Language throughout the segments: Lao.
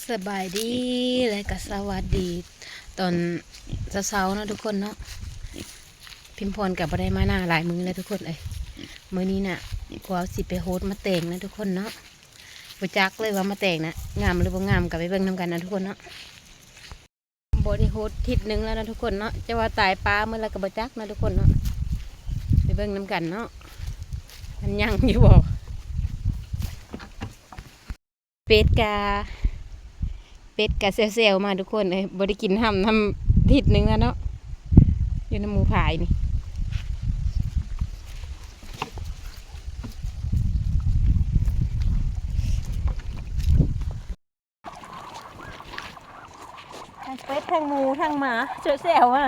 ສະບາຍດີ ແລະກະສະຫວັດດີຕອນເຊົ້າໆເນາະທຸກຄົນເນາະ. ພິມພອນກະບໍ່ໄດ້ມານາຫຼາຍມື້ແລ້ວທຸກຄົນເອີຍ. ມື້ນີ້ນະ ກວາວຊິໄປໂຮດໝາກແຕງນະທຸກຄົນເນາະ. ບໍ່ຈັກເລີຍວ່າໝາກແຕງນະງາມຫຼືບໍ່ງາມ ກະໄປເບິ່ງນຳກັນນະທຸກຄົນເນາະ. ບໍ່ໄດ້ໂຮດທິດໜຶ່ງແລ້ວນະທຸກຄົນເນາະ. ຈະວ່າຕາຍປາໝົດແລ້ວກະບໍ່ຈັກນະທຸກຄົນເນາະ. ໄປເບິ່ງນຳກັນເນາະ ມັນຍັງຢູ່ບໍ່. ເປັດກະ ເປັດກະແຊວໆມາທຸກຄົນເອີຍ. ບໍ່ໄດ້ກິນຫ້ຳນຳທິດໜຶ່ງແລ້ວເນາະ ຢູ່ນຳໝູພາຍນີ້. ທັງເປັດ ທັງໝູ ທັງໝາ ແຊວໆມາ.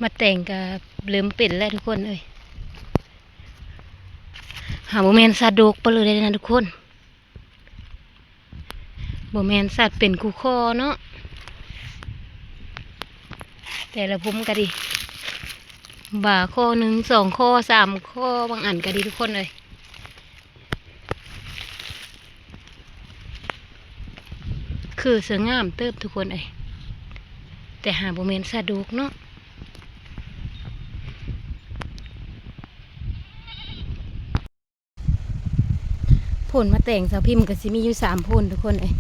ໝາກແຕງກະເລີ່ມເປັນແລ້ວທຸກຄົນເອີຍ. ຫາບໍ່ແມ່ນສາດດົກປານເລີຍເດ້ນະທຸກຄົນ. ບໍ່ແມ່ນສາດເປັນຄູ່ຂໍ້ເນາະ. ແຕ່ລະພຸມກະດີ ບາຂໍ້ໜຶ່ງ ສອງຂໍ້ ສາມຂໍ້ ບາງອັນກະດີທຸກຄົນເອີຍ. ຄືສວຍງາມເຕີບທຸກຄົນເອີຍ ແຕ່ຫາບໍ່ແມ່ນສາດດົກເນາະ. ໂພນໝາກແຕງສາວພິມກະຊິມີຢູ່ສາມໂພນທຸກຄົນເອີຍ.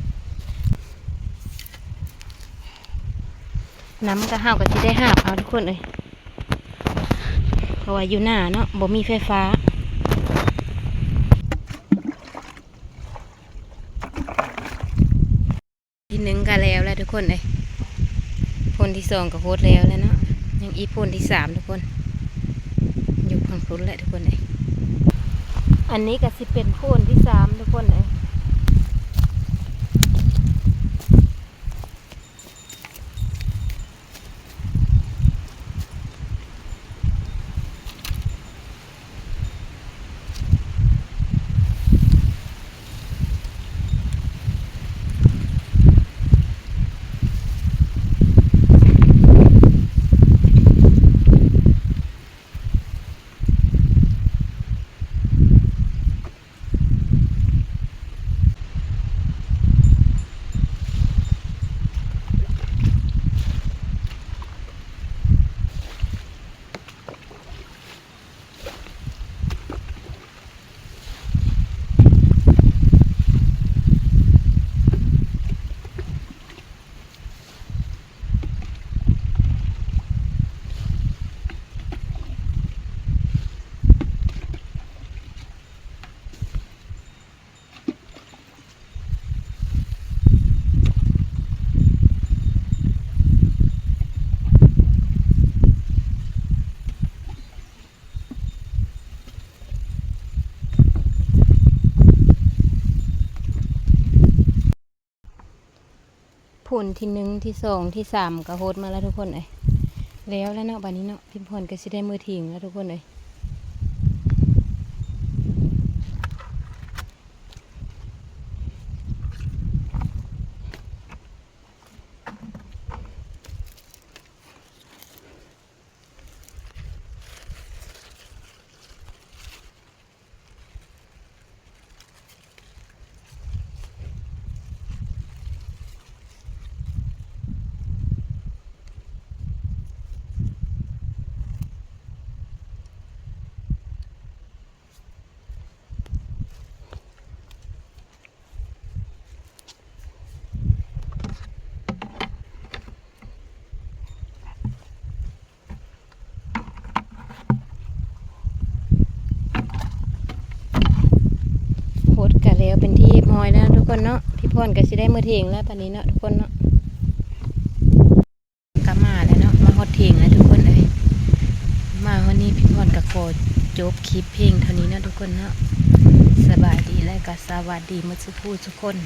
ນຳກະເຮົາກະຊິໄດ້ຫາບເອົາທຸກຄົນເອີຍ ເພາະວ່າຢູ່ໜ້າເນາະ ບໍ່ມີໄຟຟ້າ. ທີໜຶ່ງກະແລ້ວແລ້ວທຸກຄົນເອີຍ. ໂພນທີສອງກະໂຮດແລ້ວແລ້ວເນາະ. ຍັງອີກໂພນທີສາມທຸກຄົນ ຢູ່ຝັ່ງພຸ້ນແຫຼະທຸກຄົນເອີຍ. ອັນນີ້ກະຊິເປັນໂພນທີສາມທຸກຄົນເອີຍ. ໂພນທີໜຶ່ງ ທີສອງ ທີສາມກະໂຮດມາແລ້ວທຸກຄົນເອີຍ. ແລ້ວແລ້ວເນາະ ບາດນີ້ເນາະ ພິມພອນກະຊິໄດ້ມືທິງແລ້ວທຸກຄົນເອີຍ. ໂ ຮອຍແລ້ວເນາະທຸກຄົນເນາະ. ພີ່ພອນກໍຊິໄດ້ເມືອຖຽງແລ້ວບາດນີ້ເນາະທຸກຄົນເນາະ. ກໍມາແລ້ວເນາະ ມາຮອດຖຽງແລ້ວທຸກຄົນເອີຍ. ມາຮອດນີ້ພີ່ພອນກໍຂໍຈົບຄລິບພຽງເທົ່ານີ້ເນາະທຸກຄົນເນາະ. ສະບາຍດີ ແລະກໍສະຫວັດດີໝົດສູ່ຜູ້ສູ່ຄົນ.